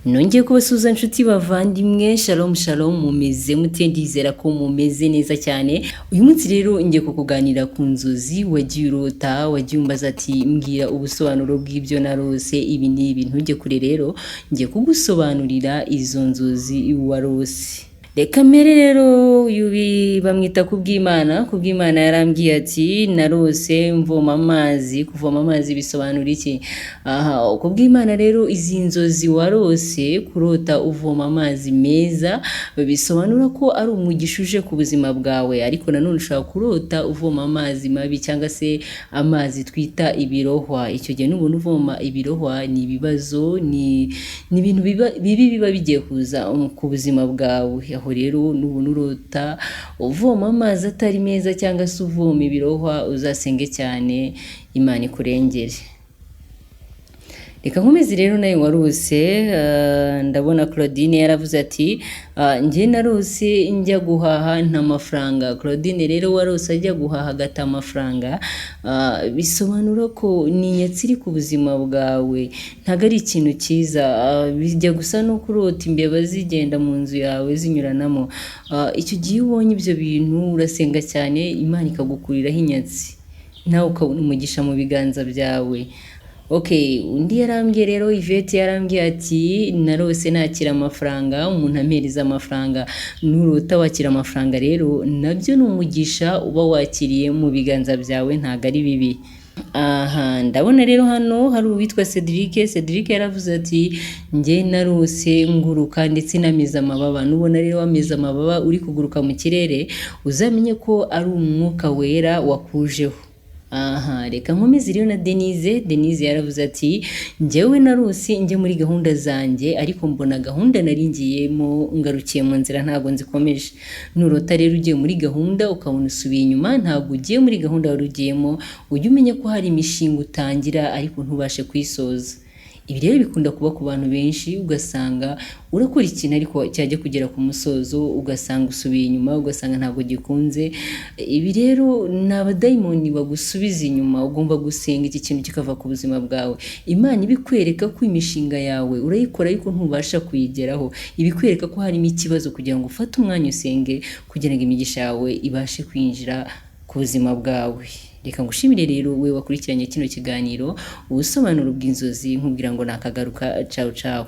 Nongeye kubasuhuza nshuti bavandimwe, shalom shalom, mumeze mute? Ndizera ko mumeze neza cyane. Uyu munsi rero ngiye kukuganira ku nzozi wagiye urota, wagiye umbaza ati mbwira ubusobanuro bw'ibyo narose, ibi n'ibi. Ntujye kure rero, ngiye kugusobanurira izo nzozi warose. Reka mbere rero uyu bamwita Kubwimana. Kubwimana yarambwiye ati narose mvoma amazi. Kuvoma amazi bisobanura iki? Aha, Kubwimana rero, izi nzozi warose, kurota uvoma amazi meza bisobanura ko ari umugisha uje ku buzima bwawe. Ariko nanone ushobora kurota uvoma amazi mabi cyangwa se amazi twita ibirohwa. Icyo gihe nubona uvoma ibirohwa, ni ibibazo, ni ibintu bibi biba bigiye kuza ku buzima bwawe. Aho rero nubona urota uvoma amazi atari meza cyangwa se uvoma ibirohwa, uzasenge cyane Imana ikurengere. Reka nkomeze rero nawe warose. Ndabona Claudine yaravuze ati njye narose njya guhaha nta mafaranga. Claudine rero warose ajya guhaha agata amafaranga, bisobanura ko ni inyatsi iri ku buzima bwawe, ntabwo ari ikintu cyiza. Bijya gusa no kurota imbeba zigenda mu nzu yawe zinyuranamo. Icyo gihe iyo ubonye ibyo bintu urasenga cyane, Imana ikagukuriraho inyatsi, nawe ukabona umugisha mu biganza byawe. Okay, undi yarambwiye rero, Yvette yarambwiye ati narose nakira amafaranga, umuntu ampereza amafaranga. Nurota wakira amafaranga rero, nabyo ni umugisha uba wakiriye mu biganza byawe, ntabwo ari bibi. Aha ndabona rero hano hari uwitwa Cedric. Cedric yaravuze ati njye narose nguruka ndetse nameze amababa. Nubona rero wameze amababa uri kuguruka mu kirere, uzamenye ko ari umwuka wera wakujeho. Aha reka nkomeze rero na Denise. Denise yaravuze ati njyewe narose njye muri gahunda zanjye, ariko mbona gahunda nari ngiyemo ngarukiye mu nzira, ntabwo nzikomeje. Nurota rero ugiye muri gahunda ukabona usubiye inyuma, ntabwo ugiye muri gahunda wari ugiyemo, ujye umenya ko hari imishinga utangira ariko ntubashe kuyisoza. Ibi rero bikunda kuba ku bantu benshi, ugasanga urakora ikintu ariko cyajya kugera ku musozo ugasanga usubiye inyuma, ugasanga ntabwo gikunze. Ibi rero ni abadayimoni bagusubiza inyuma. Ugomba gusenga iki kintu kikava ku buzima bwawe. Imana ibikwereka ko imishinga yawe urayikora ariko ntubasha kuyigeraho, ibikwereka ko harimo ikibazo kugira ngo ufate umwanya usenge kugira ngo imigisha yawe ibashe kwinjira ku buzima bwawe. Reka ngushimire rero we wakurikiranye kino kiganiro, ubusobanuro bw'inzozi, nkubwira ngo nakagaruka. Cawu cawu.